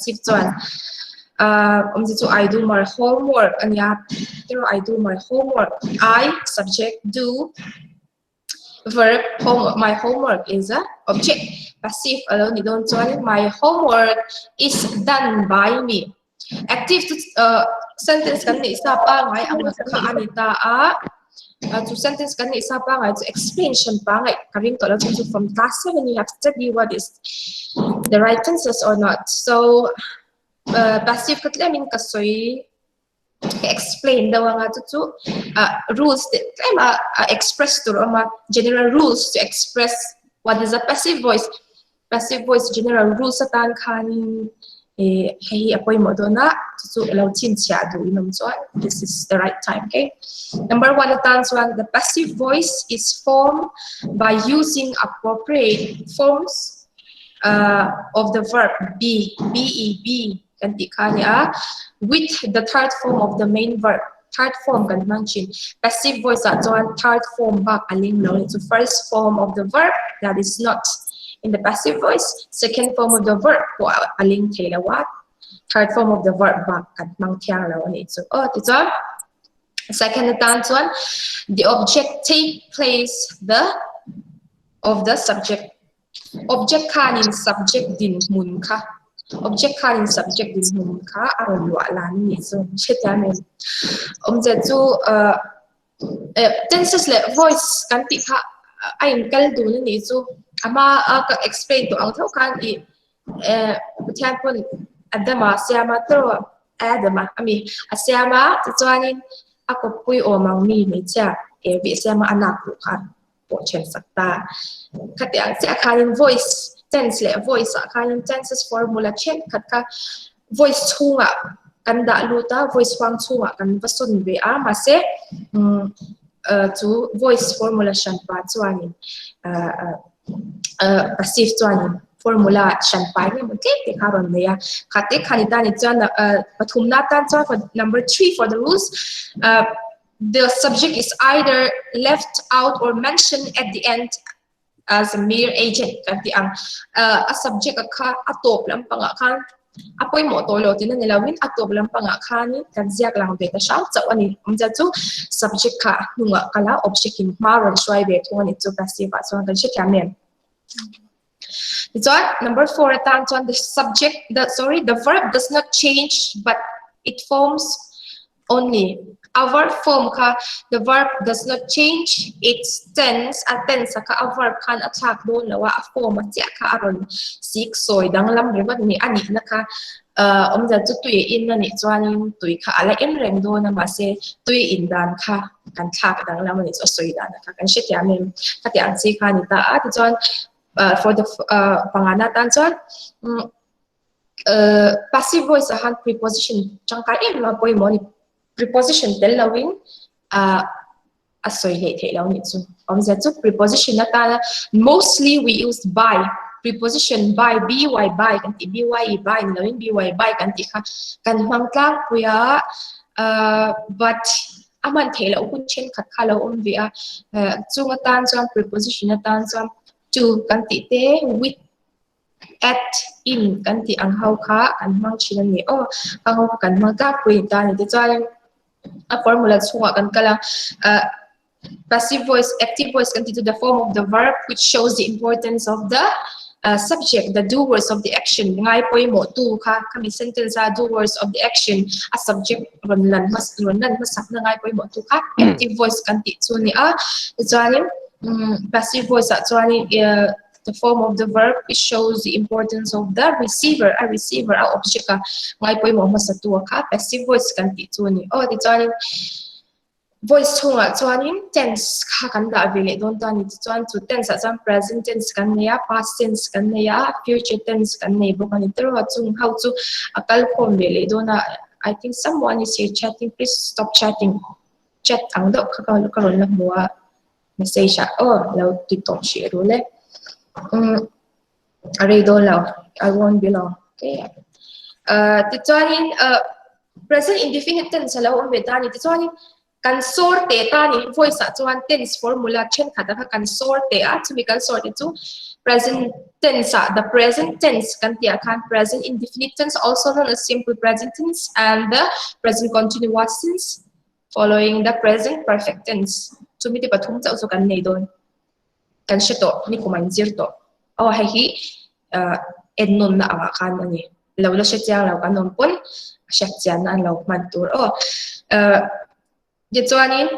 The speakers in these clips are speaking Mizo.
Passive chuan awmze chu I do my homework a nia tiraw I do my homework I subject do verb home my homework is a object passive a lo nih dawn chuan my homework is done by me active chu sentence kan neih sa pangai ang kha a ni ta a chu sentence kan neih sa pangai chu explain hran pangai ka ring tawh lo chu chu from class 7 you have study what is the right tenses or not so passive kha tlemin ka sawi ka explain deuh anga chu chu rules te tlem a express tur a awm a general rules to express what is a passive voice passive voice general rules atan khanin eh hei hi a pawimawh dawn a chu chu lo chhinchhiah duh in awm chuan this is the right time okay number one atan chuan the passive voice is formed by using appropriate forms uh, of the verb be be be kan tih kha a ni a with the third form of the main verb third form kan hmang thin passive voice ah chuan third form bak a ling lo a ni chu first form of the verb that is not in the passive voice second form of the verb pawh a ling thei lo a third form of the verb bak kan hmang thiang lo a nih chu aw tichuan second atan chuan the object take place the of the subject Object khanin subject dinhmun kha Object khanin subject dinhmun kha a rawn luah lan a nih chu hrethiam em? Awmzia chu uh tenses leh voice kan tih kha a inkal dun a nih chu a hma a ka explain tawh ang tho khan ih eh Pathian pawn Adama siama tawh Adama a mi a siam a tichuanin a kawppui awm ang mi hmeichhia Evi a siam a a nak duh khan. pawh then sak ta. Khatiang chiah khanin voice tense leh voice ah khanin tenses formula thenkhat kha voice chhungah kan dah lut a, voice huang chhungah kan va sawn ve a, mahse umm chu voice formula hranpa chuanin ah ah passive chuanin formula hranpa eng emaw tlem te kha a rawn nei a. Kha te khan i tan i chuan pathumna atan chuan number 3 for the rules ah The subject is either left out or mentioned at the end as a mere agent kan ti ang. Uh, a subject a kha a tawp lampangah khan a pawimawh tawh lo tina ni loin a tawp lampangah khanin kan ziak lang ve ta hram chauh a ni. Awmzia chu subject kha a hnungah kala object in hma rawn hruai ve thung a ni chu passive ah chuan kan hrethiam em. Tichuan number 4 atan chuan the subject the sorry the verb does not change but it forms only a verb form kha the verb does not change its tense a tense kha a verb khan a thlak dawn lo a a form a chiah kha a rawn sik sawi danglam ringawt ni a nihna kha awmzia chu tui a in a nih chuanin tui kha a la en reng dawn a mahse tui in dan kha kan thlak danglam a nih chu a sawi dan kha kan hrethiam em khatiang ang chi kha a ni ta a tichuan for the pangana tan chuan passive voice ah khan preposition tangkai em em a pawimawh a ni preposition tel lovin ah a sawi hleih theih lo nih chu awmzia chu preposition atana mostly we use by preposition by by by kan tih by by ni lovin by by kan tih kha kan hmang tlangpui a ah but a hman theih loh hun thenkhat kha a lo awm ve a chung atan chuan preposition atan chuan to kan tih te with At, in kan tih ang ho kha kan hmang thin a ni aw. Hang ho kha kan hmang tlangpui ta a ni. Tichuanin a formula chhungah kan kal a, ah passive voice, active voice kan tih chu the form of the verb which shows the importance of the subject, the doers of the action ngai pawimawh tu kha khami sentence a doers of the action a subject rawn lan hmasa rawn lan hmasakna ngai pawimawh tu kha active voice kan tih chu a ni a. Tichuanin passive voice ah chuanin The form of the verb it shows the importance of the receiver, a receiver a object a ngai pawimawh hmasa tu a kha passive voice kan tih chu a ni. Aw tichuanin voice chhungah chuanin tense kha kan dah ve leh dawn ta a ni. Tichuan chu tense ah chuan present tense kan nei a, past tense kan nei a, future tense kan nei bawk a ni. Tiraw chung ho chu a kal khawm ve leh dawn a. I think someone is here chatting, please stop chatting. Chat ang deuh kha ka rawn la hmu a. Message ah aw lo ti tawh hrih ru le. Um, a rei dawn lo. I won't be long. Okay. Uh, tichuanin uh, present indefinite tense a lo awm ve ta ni. Tichuanin kan sawr te ta ni voice ah chuan tense formula thenkhat a kha kan sawr te a chumi kan sawr te chu present. tense ah the present tense kan tih ah khan present indefinite tense also known as simple present tense and the present continuous tense following the present perfect tense chumi te pathum chauh chu kan nei dawn kan hre tawh nikum an zir tawh aw hei hi en nawnna angah khan a ni lo la hre chiang lo kan awm pawn a hriat chianna an lo hman tur aw tichuanin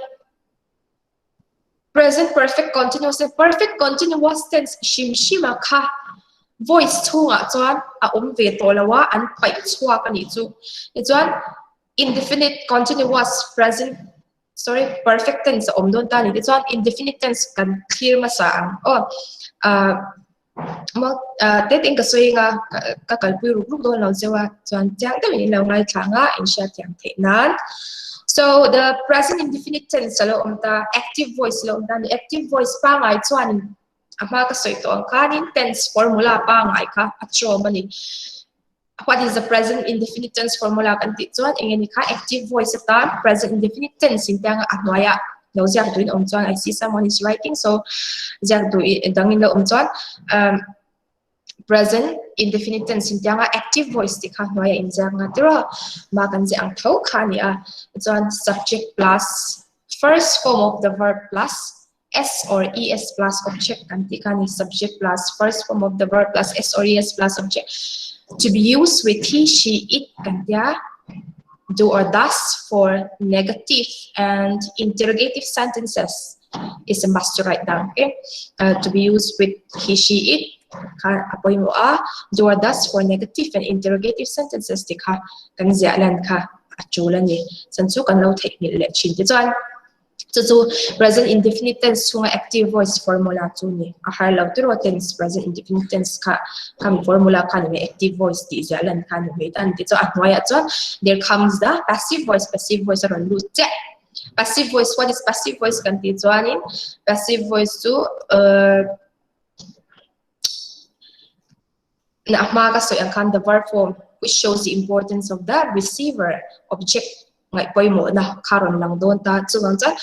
Present perfect continuous leh perfect continuous tense hrim hrim a kha voice chhungah chuan a awm ve tawh lo a, an paih chhuak a nih chu. Tichuan indefinite continuous present sorry perfect tense a awm dawn ta a ni. Tichuan indefinite tense kan thlir hmasa ang aw. Ahh Tetin ka sawi anga ka kalpui ruk ruk dawn lo cheu a chuan chiang deuhin in lo ngaithla anga in hriatthiam theih nan. So the present indefinite tense a lo awm ta, active voice a lo awm ta a ni. Active voice pangngai chuanin a hma ka sawi tawh ang khanin tense formula pangngai kha a chawm a ni. What is the present indefinite tense formula kan tih chuan eng nge ni kha active voice atan present indefinite tense in tianga a hnuaiah lo ziak duhin awm chuan I see someone is writing so ziak duh dangin lo awm chuan um, present indefinite tense in tianga active voice tih kha hnuaiah in ziak nga tiraw ma kan ziah ang tho kha a ni a chuan subject plus first form of the verb plus S or ES plus object kan tih kha ni subject plus first form of the verb plus S or ES plus object to be used with he, she, it kan tia do or does for negative and interrogative sentences is a must to write down okay uh, to be used with he, she, it kha a pawimawh a do or does for negative and interrogative sentences tih kha kan ziah lan kha a tul a ni chan chu kan lo theihnghilh leh thin te chuan Chu chu present indefinite tense chhunga active voice formula chu ni. A har lo tiraw tense present indefinite tense kha khami formula kha ni mai active voice tih ziah lan kha ni mai ta a ni. Tichuan a hnuaiah chuan there comes the passive voice, passive voice a rawn lut chiah. Passive voice, what is passive voice kan tih chuanin passive voice chu uh A hma ka sawi ang khan the verb form which shows the importance of the receiver object ngaih pawimawhna kha rawn lang dawn ta. Chuvang chuan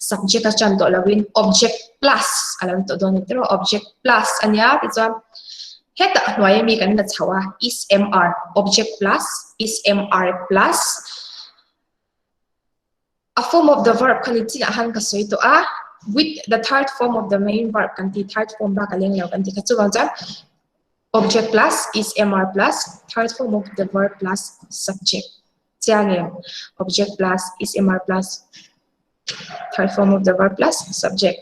subject a tan tawh lovin object plus a lo ni tawh dawn a ni tiraw object plus a nia tichuan hetah hnuai ami kan la chhoh a is mr object plus is mr plus A form of the verb kha ni chinah khan ka sawi tawh a, with the third form of the main verb kan ti, third form bak a leng lo kan ti kha. Chuvang chuan object plus is mr plus third form of the verb plus subject. Chiang em? Object plus is mr plus third form of the verb plus subject.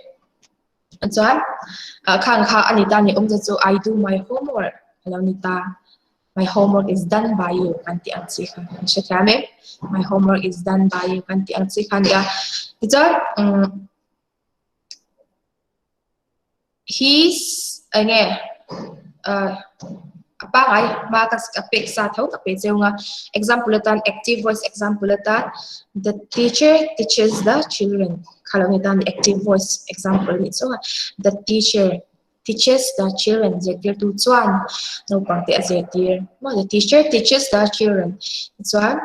Chuan khang kha a ni ta ni awmze chu I do my homework a lo ni ta. My homework is done by you kan tih ang chi kha kan hre thiam em? My homework is done by you kan tih ang chi kha a ni a. Tichuan he's eng nge a pangngai hma ka a pek sa tho ka pe cheu ang a. Example atan active voice example atan the teacher teaches the children kha lo ni ta a ni active voice example a nih chu a. The teacher teaches the children zirtirtu chuan naupang te a zirtir maw the teacher teaches the children tichuan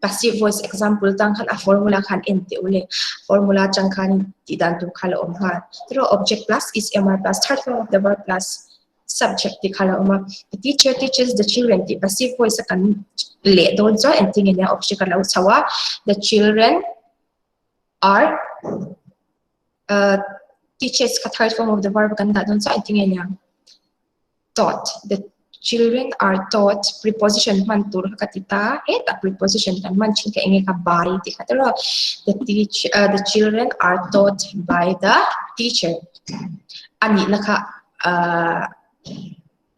passive voice example tang khan a formula khan en teh ule formula atang khan tih dan tur kha la awm nghal tiraw object plus is mr plus third form of the verb plus subject tih kha la awm a the teacher teaches the children tih passive voice a kan leh dawn chuan engtin nge nia object a lo chho a the children are uh, teaches kha third form of the verb kan dah dawn chuan engtin nge niang taught the children are taught preposition hman tur kha ka ti ta hetah preposition kan hman thin kha enge kha by tih kha tiraw the teach uh, the children are taught by the teacher anihna kha uh,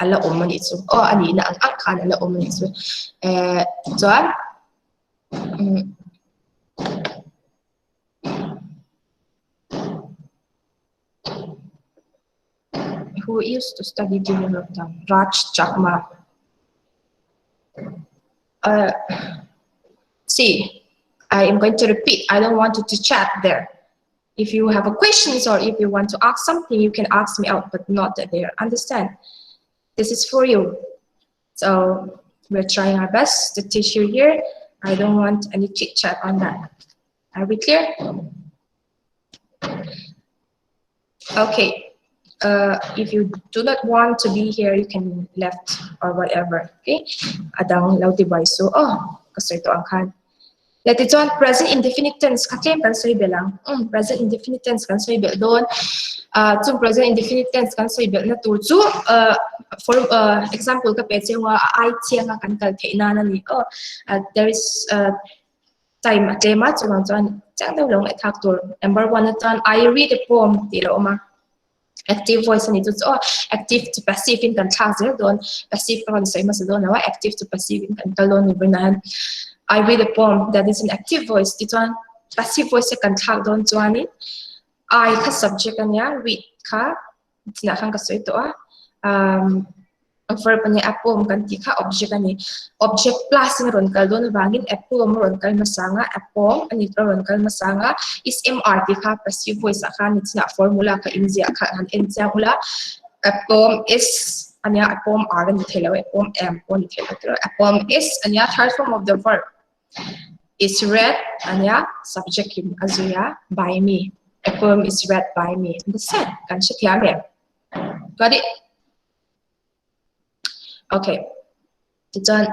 ala awm anih chu aw anihna ang ang khan ala awm anih chu eh chuan um, Who used to study during lockdown? Raj Chakma. Uh, see, I am going to repeat. I don't want you to chat there. If you have a questions or if you want to ask something, you can ask me out, but not there. Understand? This is for you. So we're trying our best to teach you here. I don't want any chit chat on that. Are we clear? Okay. If you do not want to be here, you can left or whatever. Okay? Adang lo ti bai su. Oh, ka sawi tawh ang khan. Le ti chuan present indefinite tense kha tlem kan sawi belh ang. Um, present indefinite tense kan sawi belh dawn. Uh, chung present indefinite tense kan sawi belh na tur chu uh, for uh, example ka pe chewa a ai chianga kan kal theih nan ani. Oh, there is time a tlem a chuvang chuan chiang deuh lo ngaihthlak tur number one atan I read a poem tih lo awm a active voice ani chu chu aw active to passive in kan thlak zel dawn passive ka rawn sawi hmasa dawn lo a active to passive in kan kal dawn ni vawiin ah hian I read a poem that is an active voice tih chuan passive voice a kan thlak dawn chuanin I kha subject ania read kha Chinah khan ka sawi tawh a, um verb a nia a poem kan tih kha object a ni. Object plus in a rawn kal dawn avangin a poem a rawn kal hmasa ang a, a poem a ni a rawn kal hmasa ang a, is MR tih kha passive voice ah khan nichinah formula kha inziah kha han en chiang ula, a poem is a nia a poem R a ni thei lo a, a poem M pawh a ni thei lo tiraw, a poem is a nia third form of the verb is read a nia subject in a zui a by me a poem is read by me understand kan hre thiam em got it okay tichuan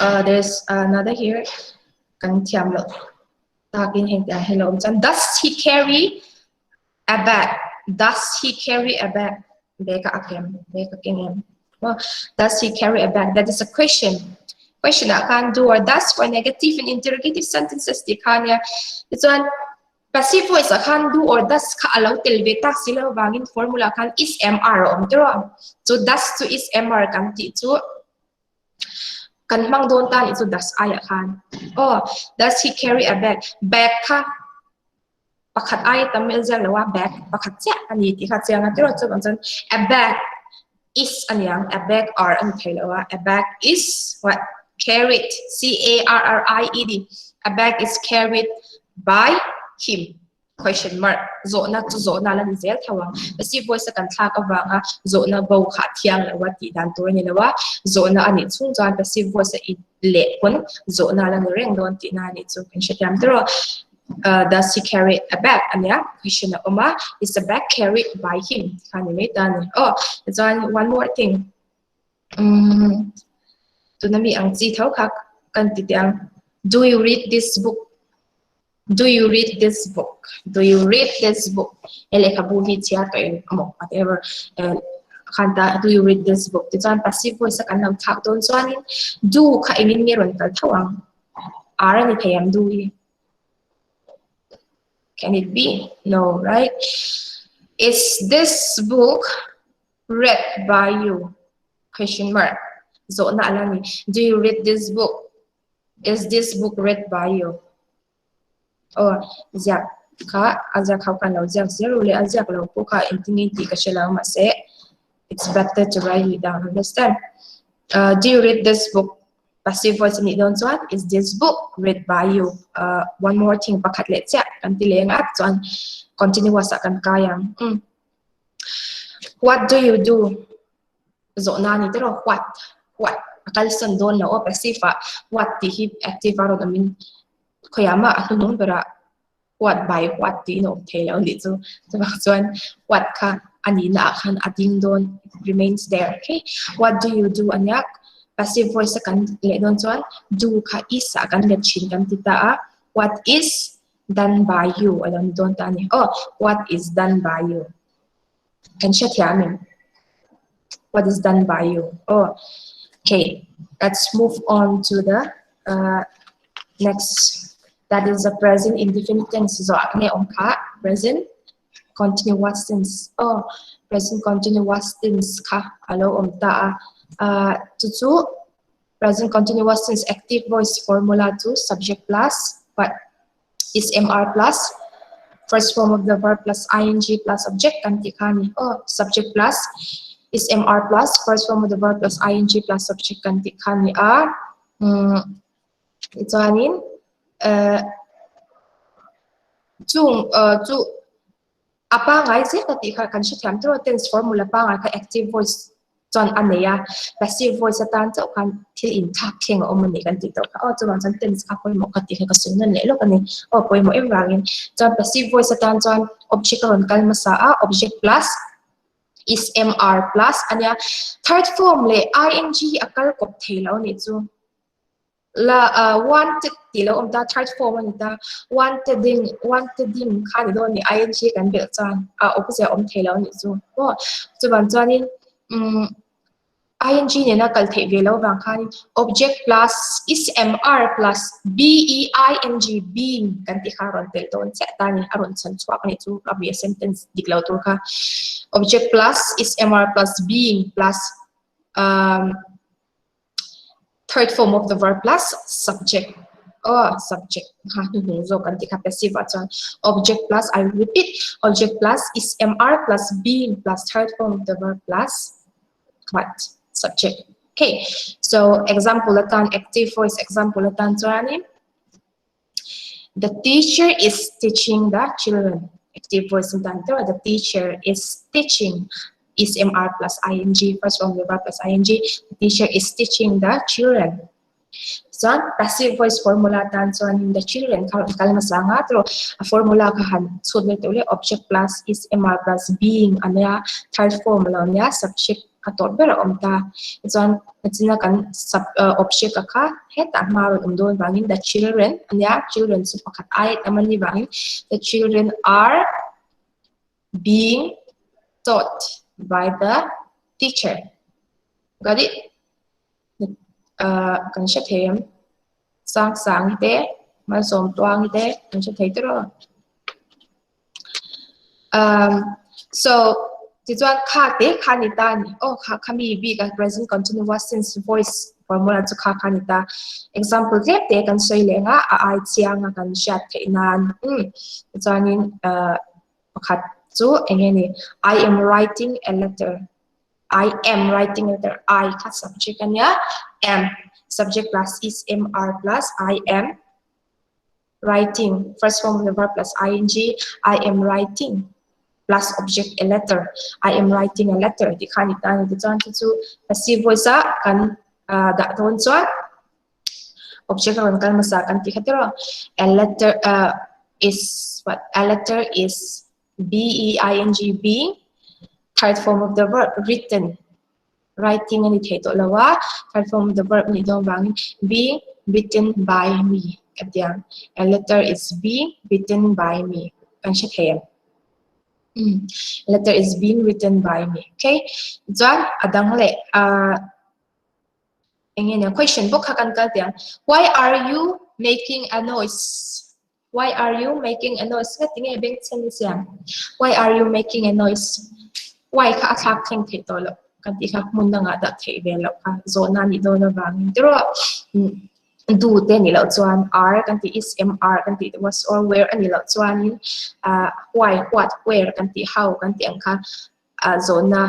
uh, there's another here kan thiam lo takin heng tiang hi lo awm chuan does he carry a bag does he carry a bag bag a kem bag a keng em well does he carry a bag that is a question question ah khan do or does for negative and interrogative sentences ti kha nia tichuan passive voice ah khan do or does kha alo tel ve tak si lo wangin formula khan is mr a awm tiraw chu does chu is mr kan tih chu kan hmang dawn ta nih chu does aiah khan aw does he carry a bag bag kha pakhat aia tam a ziak lo a bag pakhat chiah a ni tih kha a chiang a tiraw chuvang chuan a bag is a ni ang a bag are a ni thei lo a a bag is what carried c a r r i e d a bag is carried by him question mark zawhna chu zawhna la ni zel tho ang passive voice a kan thlak avanga zawhna bo kha a thiang lo a tih dan tur a ni lo a zawhna a nih chhung chuan passive voice a in leh pawn zawhna la ni reng dawn tihna a nih chu kan hrethiam tiraw uh, does he carry a bag ania question a awm a is a bag carried by him kha ni mai ta ni oh chuan one more thing um tuna mi ang chi tho kha kan ti teh ang do you read this book do you read this book do you read this book he lehkhabu hi chhiar tawh em emaw whatever khan ta do you read this book ti chuan passive voice a kan lo thlak dawn chuanin do kha engin nge rawn kal tho ang r a ni thei ang do hi Can it be? No, right? Is this book read by you? Question mark. Zawhna ala ni. Do you read this book? Is this book read by you? Oh, ziak kha a ziak ho khan lo ziak zero le a ziak lo pawh kha engtin nge tih ka hre lo mahse it's better to write it down. Understand? Do you read this book? Passive voice a nih dawn chuan is this book read by you? One more thing pakhat leh chiah kan ti leng a chuan continuous ah kan kai ang. Um. What do you do? Zawhna ni tiraw what what a kalsan dawn lo aw passive ah what tih hi active a rawn awmin khawiah mah a hnunung berah what by what tiin a awm thei lo anih chu. Chuvang chuan what kha a nihna ah khan a ding dawn remains there okay. What do you do ania passive voice a kan leh dawn chuan do kha is ah kan let thin kan ti ta a what is done by you a lo ni dawn ta a ni. Aw what is done by you kan hrethiam em? What is done by you? Aw okay let's move on to the uh, next that is the present indefinite tense zawh nge awm kha present continuous tense aw present continuous tense kha a lo awm ta a uh, chu chu present continuous tense active voice formula chu subject plus what is mr plus first form of the verb plus ing plus object kan tih kha ni aw subject plus is mr plus first form of the verb plus ing plus subject kan tih kha ni a um Tichuanin eh chung eh chu a pangngai zet a tih kha kan hrethiam tawh a tense formula pangngai kha active voice chuan a nei a passive voice atan chauh khan thil inthlak thleng a awm a ni kan tih tawh kha aw chuvang chuan tense kha pawimawh ka tih kha ka sawi nawn leh lawk a ni aw pawimawh em vangin chuan passive voice atan chuan object a rawn kal hmasa a object plus. Is MR plus ania. Third form leh ing a kal kawp thei lo anih chu. La wanted tih lo awm ta, third form a ni ta. Wanteding, wanteding kha ni dawn a ni ing kan belh chuan a awmzia awm thei lo anih chu. Aw chuvang chuanin umm ing nena kal theih ve loh vang khanin object plus is MR plus B-E-I-N-G being kan tih kha a rawn telh dawn chiah ta a ni, a rawn chhan chhuak a nih chu a mi a sentence dik lo tur kha. Object plus is MR plus being plus um third form of the verb plus subject aw subject kha hnuhnung zawk kan tih kha passive ah chuan object plus I repeat object plus is MR plus being plus third form of the verb plus what subject okay so example atan active voice example atan chuanin the teacher is teaching the children active voice atan chuan the teacher is teaching is mr plus ing first form the verb plus ing the teacher is teaching the children chuan passive voice formula tan chuanin the children kha rawn kal hmasa ang a tawh a formula kha han chhut leh tawh leh object plus is mr plus being a nia third form a lo nia subject a tawp ber a awm ta tichuan nachina kan sub object a kha hetah hma rawn awm dawn vangin the children a nia children chu pakhat ai tam a nih vangin the children are being taught by the teacher got it Kan hre thei em? Sangsang te, Malsawm Tuang te kan hre thei tawh a. So, tichuan kha te kha ni ta a ni. Aw kha kha mi bik a present continuous tense voice formula chu kha kha ni ta. Example tlem te kan sawi leh ang a, a ai chiang a kan hriat theih nan. Tichuanin pakhat chu eng nge ni? I am writing a letter. I am writing a letter. I kha subject a nia. Am subject plus is am are plus I am writing. First form of the verb plus ing. I am writing plus object a letter. I am writing a letter ti kha ni ta ni. Tichuan chu chu passive voice a kan dah dawn chuan object a rawn kal hmasa kan ti kha tiraw. A letter is what? A letter is B E I N G being third form of the verb written writing a ni thei tawh lo a third form of the verb nih dawn vangin being written by me ka ti ang a letter is being written by me kan hre thei em um letter is being written by me okay chuan a dang leh ah eng nge nia question bawk kha kan kal teh ang why are you making a noise Why are you making a noise? Nga tinge beng chen i siam? Why are you making a noise? Why kha a thlak thleng theih tawh loh kan tih kha hmun dangah dah theih ve loh kha zawhna nih dawn avangin tiraw do te nih loh chuan are kan tih is am are kan tih was or were a nih loh chuanin why what where kan tih how kan tih ang kha zawhna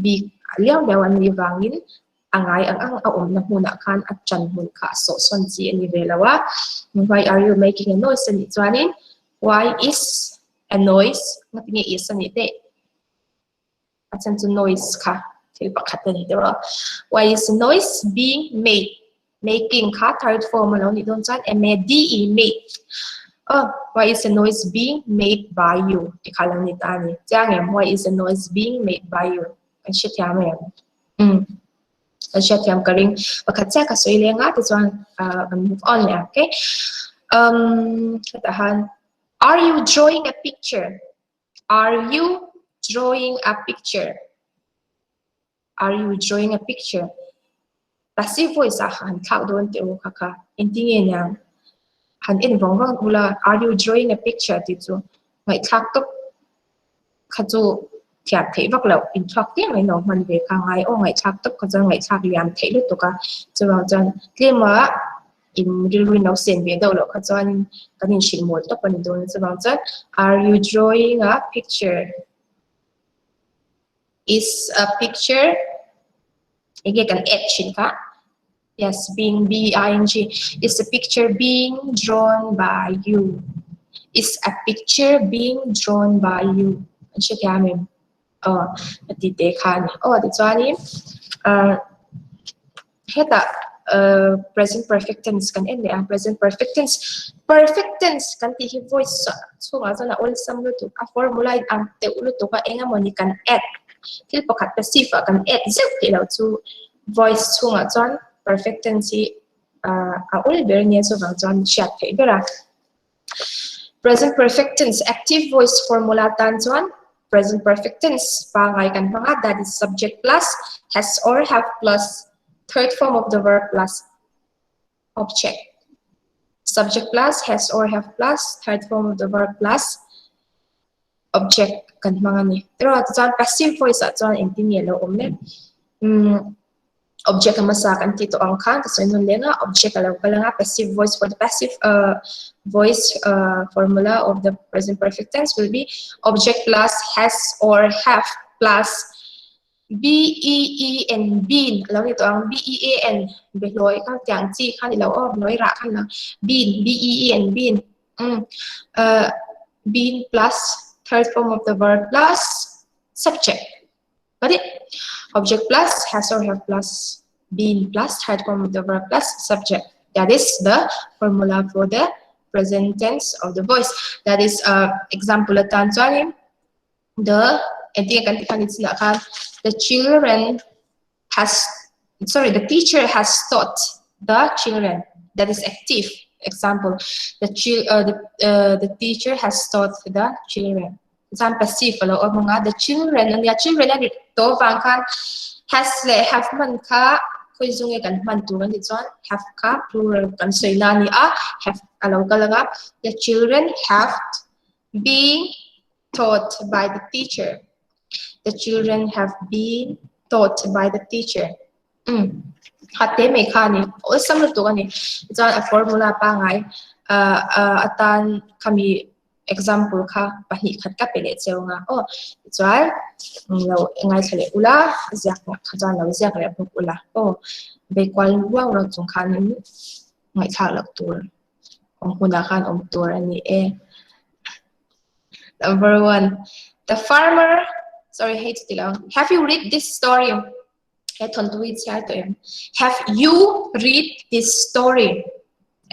bik liau liau an nih vangin a ngai ang ang a awmna hmunah khan a ṭan hmun kha a sawh sawn chi a ni ve lo a. Why are you making a noise a nih chuanin why is a noise ngati nge is a nih daih a chhan chu noise kha thil pakhat a ni deuh a. Why is a noise being made making kha third form a lo nih dawn chuan m a d e made oh why is a noise being made by you tih kha a lo ni ta a ni. Chiang em why is a noise being made by you kan hrethiam em? Umm kan hriatthiam ka ring pakhat chiah ka sawi leng a tichuan ah kan move on leh ang okay umm hetah han are you drawing a picture are you drawing a picture are you drawing a picture passive voice ah han thlak dawn teh u kha kha engtin nge niang han en vang vang ula are you drawing a picture tih chu ngaihthlak tawp kha chu thiam theih vak loh inthuak hle mai lo hman ve kha ngai aw ngaihthlak tawp kha chuan ngaihthlak liam theih lutuk a chuvang chuan tlema in rilru in lo sen ve deuh loh kha chuan kan inhrilh mawl tawp a ni dawn a chuvang chuan are you drawing a picture is a picture enge kan add thin kha yes being b i n g is a picture being drawn by you is a picture being drawn by you an hre thiam em aw a ti te kha a ni aw tichuanin ah hetah ah present perfect tense kan en leh a present perfect tense perfect tense kan tih hi voice chhungah chuan a awlsam lutuk a formula in ang teuh lutuk a eng emawni kan add. Thil pakhat passive ah kan add zeuh theih loh chu voice chhungah chuan perfect tense hi a ul ber ania chuvang chuan hriat theih ber a. Present perfect tense active voice formula tan chuan present perfect tense pangai kan hmang a that is subject plus has or have plus third form of the verb plus object. Subject plus has or have plus third form of the verb plus object kan hmang a ni. Erawh chuan passive voice ah chuan engtin nge lo awm le? Umm object a hmasa kan tih tawh ang khan ka sawi nawn leng a, object a lo kal ang a, passive voice for the passive uh voice uh formula of the present perfect tense will be object plus has or have plus B E E N been a lo ni tawh ang, B E A N behlawi kha tiang chi kha ni lo aw behlawi rah kha ni lo been B E E N been umm uh been plus third form of the verb plus subject got it object plus has or have plus been plus third form of the verb plus subject that is the formula for the present tense of the voice that is uh example atan chuanin the engtin kan tih khan chinah khan the children has sorry the teacher has taught the children that is active example the chil uh, the uh, the teacher has taught the children chuan passive alo awm anga the children ania children a ri tawh vang khan has leh have hman kha khawi zu nge kan hman tur ani chuan have kha plural kan sawi na ani a have alo kal anga the children have been taught by the teacher. The children have been taught by the teacher. Mm. Khat te mai kha ani. Awlsam lutuk ani. Chuan a formula pangai uh, uh, atan khami example kha pahnih khat ka pe leh cheu nga. Aw, chuan lo ngaithla leh ula, ziak kha chuan lo ziak leh bawk ula. Aw, beikual ruang ruang chung khanin ngaihthlak loh tur awm hunah khan awm tur a ni e. Number one, the farmer, sorry, hei chu ti lo. Have you read this story? He thawnthu hi chhiar tawh em? Have you read this story?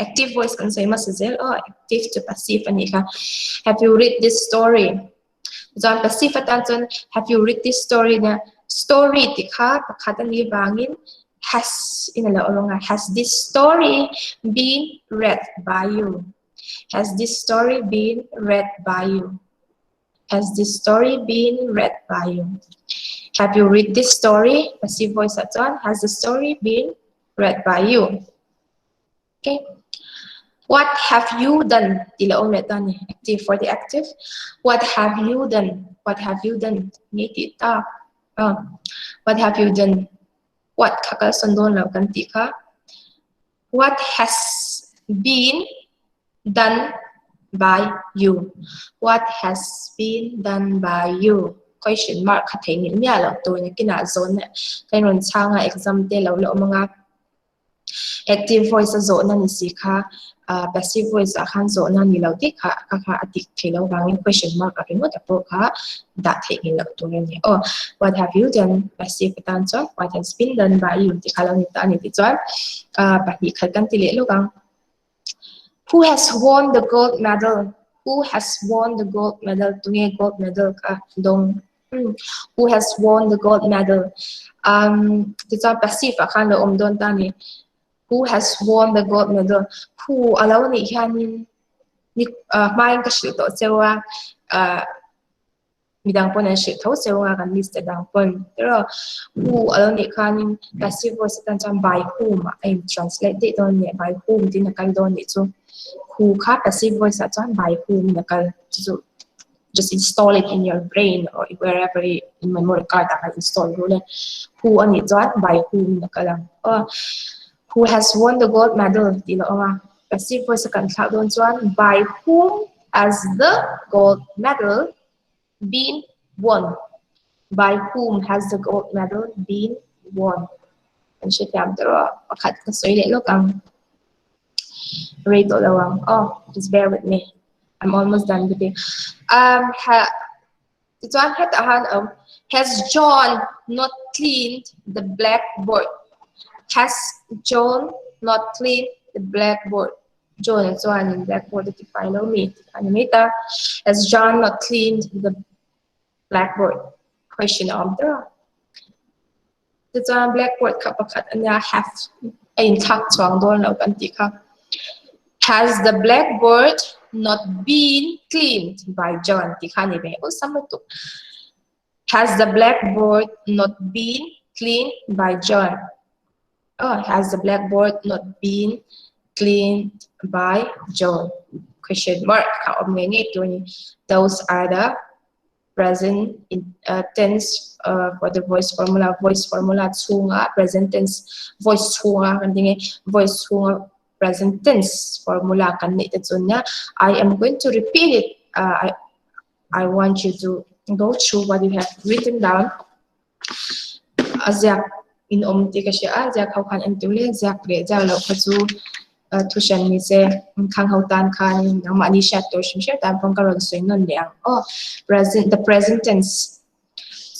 Active voice kan sawi hmasa zel aw, active to passive a nih kha. Have you read this story? Chuan passive atan chuan have you read this story nia story tih kha pakhat a nih vangin has in a lo awm ang a, has this story been read by you? Has this story been read by you? Has this story been read by you? Have you read this story? Passive voice ah chuan has the story been read by you? Okay. What have you done? Tih lo awm leh ta a ni. Active for the active. What have you done? What have you done? Nge tih ta. Ah. What have you done? What kha kalsawn dawn lo kan tih kha. What has been done by you? What has been done by you? Question mark kha thei ngil miah loh tur nakinah zawn ka inrawn chhang a exam te lo la awm anga active voice a zawhna ni si kha passive voice ah khan zawhna ni lo tih kha kha kha a dik thei lo vangin question mark a ringawt a pawh kha dah theih ngil loh tur a ni. Aw, what have you done? Passive atan chuan what has been done by you tih kha lo ni ta a ni tih chuan pahnih khat kan ti leh lawk ang. Who has won the gold medal? Who has won the gold medal? Tunge gold medal kha dawng? Who has won the gold medal? Um, tichuan passive ah khan lo awm dawn ta a ni. Who has won the gold medal? Who a lo nih hianin ni hmain ka hrilh tawh cheu a, midang pawn an hrilh tho cheu anga kan list te dang pawn tiraw who a lo nih khanin passive voice atan chuan by whom ah a in translate daih dawn a ni by whom tiin a kal dawn nih chu who kha passive voice ah chuan by whom in a kal chu chu just install it in your brain or wherever in memory card ah khan install rul e who a nih chuan by whom in a kal ang aw who has won the gold medal tih lo awm a passive voice a kan thlak dawn chuan by whom has the gold medal been won? By whom has the gold medal been won? Kan hrethiam tawh a, pakhat ka sawi leh lawk ang. Rei tawh lo ang. Oh, just bear with me. I'm almost done with it. Um, ha, tichuan hetah han awm. Has John not cleaned the blackboard? Has John not cleaned the blackboard? John chuanin blackboard a tifai lo mi a ni mai ta. Has John not cleaned the blackboard? Question a awm tawh a. Tichuan blackboard kha pakhat a nia have a inthlak chuang dawn lo kan tih kha. Has the blackboard not been cleaned by John tih kha a ni ve awlsam lutuk. Has the blackboard not been cleaned by John? Oh, has the blackboard not been cleaned by John? Question mark kha awm ngei ngei tur a ni. Those are the present in uh, tense uh, for the voice formula. Voice formula chhunga present tense voice chhunga kan ti nge voice chhunga present tense formula kan neih te chu nia. I am going to repeat it. Uh, I I want you to go through what you have written down. A ziak in awm tih ka hria a, ziak ho khan en tur leh ziak leh ziak loh kha chu thu hran ni se khang ho tan khanin nangmahni hriat tur hrim hrim tan pawh ka rawn sawi nawn leh ang aw. Present the present tense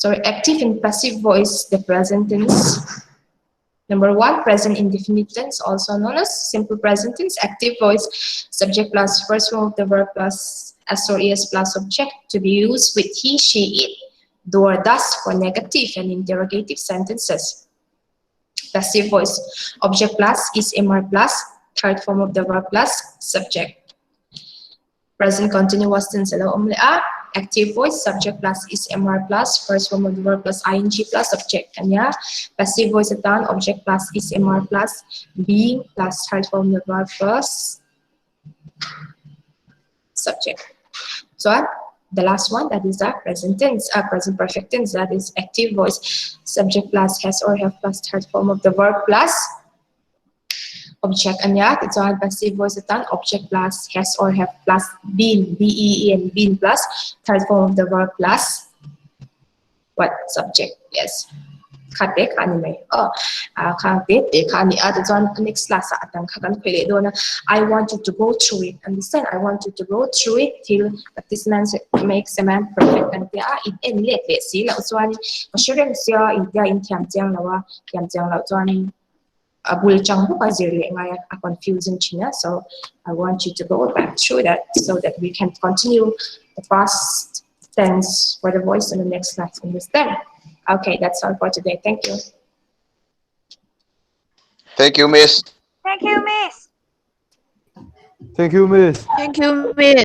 sorry active and passive voice the present tense Number 1, present indefinite tense, also known as simple present tense, active voice, subject plus first form of the verb plus s or es plus object to be used with he, she, it, do or does for negative and interrogative sentences. Passive voice, object plus is mr plus third form of the verb plus subject. Present continuous tense a lo awm leh a, active voice subject plus is mr plus first form of the verb plus ing plus object a nia. Passive voice atan object plus is mr plus being plus third form of the verb plus subject. Chuan the last one that is the present tense, uh, present perfect tense that is active voice subject plus has or have plus third form of the verb plus object a nia tichuan passive voice atan object plus has or have plus been b e e n been plus third form of the verb plus what subject yes kha te kha a ni mai aw ah kha te te kha a ni a tichuan next class ah a dang kha kan khawih leh dawn a I want you to go through it understand I want you to go through it till practice man makes a man perfect kan tia a in en let leh si loh chuan ka hre reng sia intia in thiam chiang lo a thiam chiang loh chuanin a bul chang bawk a zir leh ngai a a confusing thin a so I want you to go back through that so that we can continue the past tense for the voice in the next class understand okay that's all for today thank you Thank you, Miss. Thank you, Miss. Thank you, Miss. Thank you, Miss.